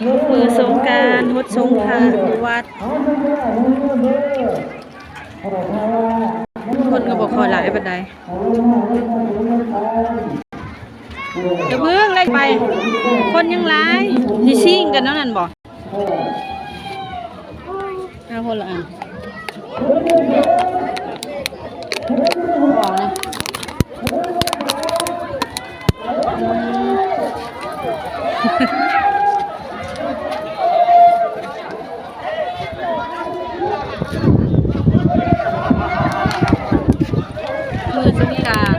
ມື້ສົງການ ຫົດສົງພະຢູ່ວັດ ຄົນກໍບໍ່ຄ່ອຍຫຼາຍປານໃດ. ຢ່າເພິ່ງໄລ່ໄປ ຄົນຍັງຫຼາຍ ຊິຊິງກັນແນວນັ້ນບໍ່? ເອົາຄົນລະອັນ ອອກນະ. ມື້ສົງການ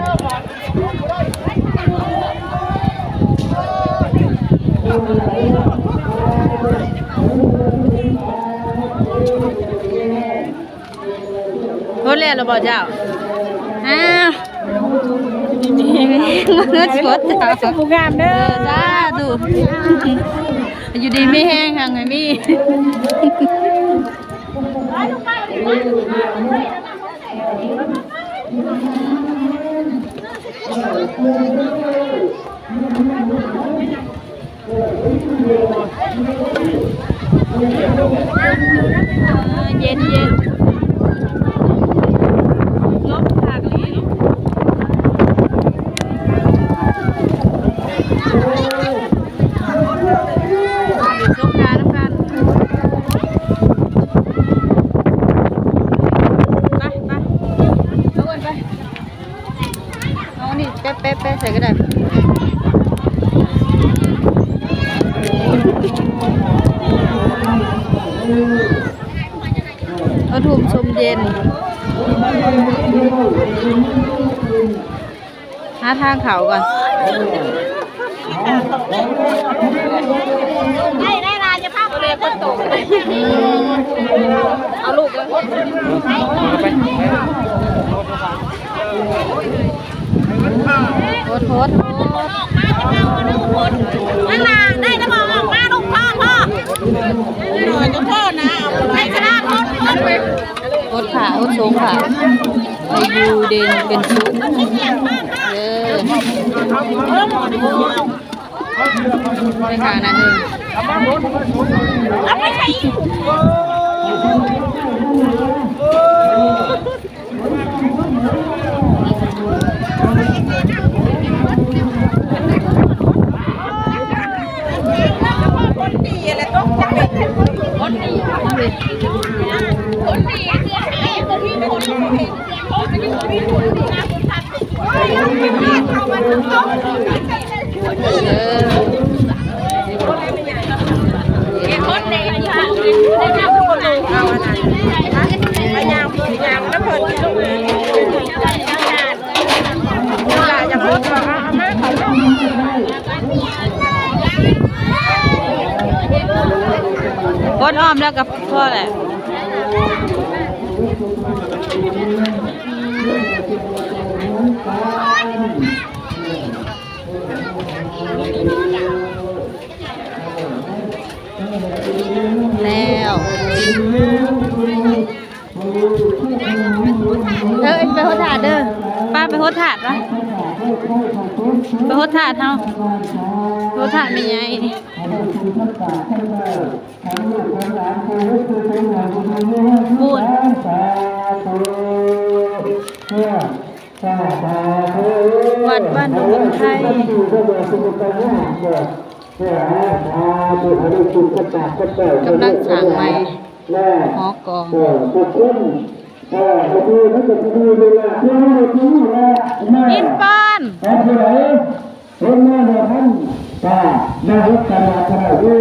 ໂອ້ ແລ້ວລະບໍ່ເຈົ້າ? ອ້າວ ດີມີແຮງ ເງິນສົດເຈົ້າ ໃຫ້ໄດ້ຜູ້ງາມເດີ ເອີ ສາທຸ ຢູ່ດີມີແຮງ ຮັ່ງໃຫ້ມີ. ເຢັນໆ ລົມຄັກອີ່ຫຼີ ສົງການນຳກັນ ໄປ ໄປ ເອົາເງິນໄປ. ເອົານີ້ແປະໆ ແປະໃສ່ກໍໄດ້ ເອົາຖົ່ມຊົມເຢັນ ຫາທາງເຂົ້າກ່ອນ. ໄດ້ ໄດ້ລະ ຢ່າພາໄປເລີຍ ຄົນໂຕ ອືມ ເອົາລູກເດີ ໄປ ໄປ ໂພດ ໂພດ ໂພດ ນັ້ນລະ ໄດ້ລະບໍ່ ອອກມາລູກ ພໍ່ ພໍ່ ໜ້ອຍກໍພໍນະ ໄປຊະລາ ໂພດ ໂພດ ອົດຜ້າອົດສົງຜ້າ ໃຫ້ຢູ່ເຢັນເປັນສຸກເດີ ໄປຫານັ້ນເດີ ເອົາໄປໃສ່ອີກ. ຄົນອ້ອມແລ້ວກໍພໍແຫຼະ. ແລ້ວ ເອີ ໄປຫົດຖາດເດີ ປ້າໄປຫົດຖາດວະ ໄປຫົດຖາດເຮົາ ຫົດຖາດແມ່ໃຫຍ່ນີ້ ພຸ້ນ ວັດບ້ານອຸດົມໄທ ກຳລັງສ້າງໃໝ່ ຫໍກອງ ຫີນປ້ອນ ເຫັນມາແລ້ວທ່ານ ກໍມາເຮັດຕະຫຼາດກໍໄດ້ເດີ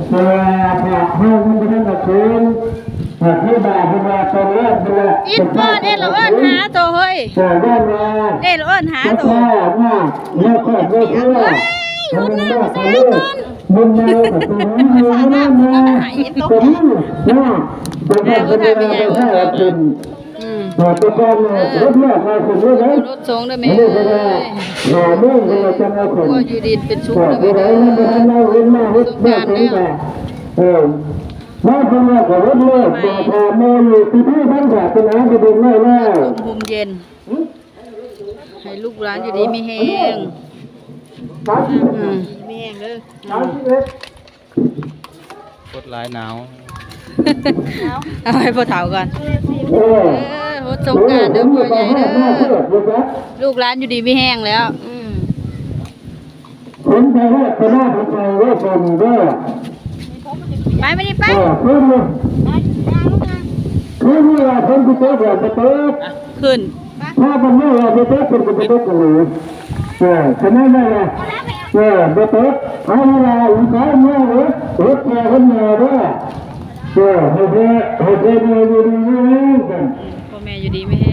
ແຕ່ວ່າພະເຮົາຍັງບໍ່ທັນໄດ້ເຊີນ ພະເທວດາເພິ່ນວ່າຕອນແລກເພິ່ນວ່າ ອິດປອນ ເອລະເອີ້ນຫາໂຕເຮີ້ຍ ເອີ ເອີ້ນຫາໂຕ ມາແລ້ວກໍບໍ່ເຊື່ອ ເຮີ້ຍ ຢູ່ໜ້າປະຊາຊົນ ບຸນໃຫຍ່ກໍເປັນຢູ່ນຳເຮົາ ກໍມີເນາະ ເພິ່ນກໍເປັນ ອືມ ເອີ ລົດສົງເດີແມ່ເອີຍ ໂອ້ ຢູ່ດີເປັນສຸກເດີແມ່ເອີຍ ສົງການແລ້ວ ເອີ ມາເພິ່ນວ່າກໍລົດເລີກ ແຕ່ຖ້າແມ່ຢູ່ພິທີທາງສາສະໜາກໍເປັນໄດ້ແລ້ວ ຮົ່ມເຢັນ ໃຫ້ລູກຫຼານຢູ່ດີມີແຮງ ອືມ ມີແຮງເດີ ສາມສິບເອັດ. ກົດຫຼາຍໜາວ. ເອົາໃຫ້ພໍ່ເຖົ້າກ່ອນ. ເອີ ເອີ ຫົດສົງການເດີພໍ່ໃຫຍ່ເດີ. ລູກຫຼານຢູ່ດີມີແຮງແລ້ວ. ອືມ ເຫັນໄປຮອດຄະນະຜູ້ໃຫຍ່ເດີ ເດີ. ໄປ ໄປນີ້ໄປ. ເອີ ຄື ຄືວ່າເພິ່ນຊິຕົກແລ້ວບໍ່ຕົກ. ຂຶ້ນ ຖ້າມັນບໍ່ວ່າບໍ່ຕົກ ເພິ່ນກໍບໍ່ຕົກກັນເລີຍ. ເອີ ສະນັ້ນແຫຼະ ເອີ ບໍ່ຕົກ. ເອົາເວລາອີກ ເມື່ອເຮັດແກ່ເຮັດແມ່ເດີ. ເອີ ໃຫ້ແມ່ ໃຫ້ແມ່ຢູ່ດີມີແຮງກັນ ພໍ່ແມ່ຢູ່ດີມີແຮ